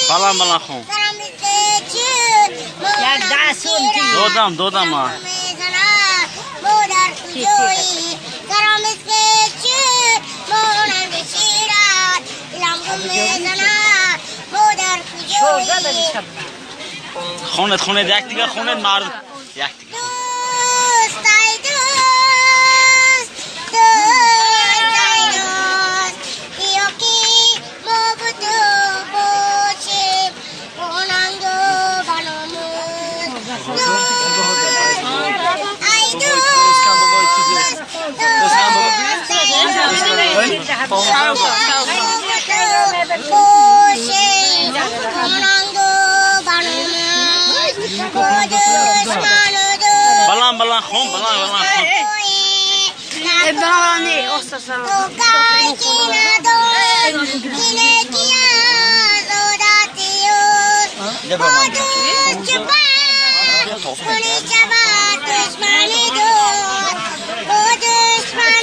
Балан балан хон. Додам, додам ма. Хонед, хонед, як дига хонед мард. Як дига. Балан балан хон, балан балан хон.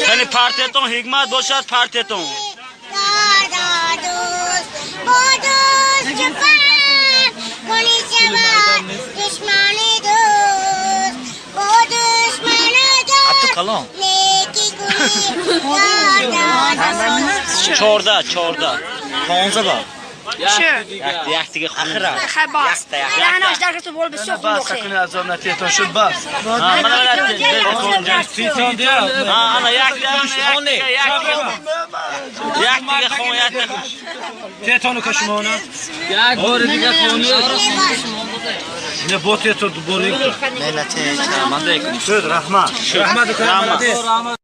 Хеле партиятон ҳикмат бошад партиятон. Калон. 14, 14. 15 ба. Як дига хун. Хай бас. Яна дар ту бол бисёр хун. Бас кунед азоб натиятон шуд бас. Ана як як дига хун як дига. Тиятону кашмона. Як бор дига хун. Не бо тиятон дубора. Не не те, шарманда. Шуд раҳмат. Раҳмат.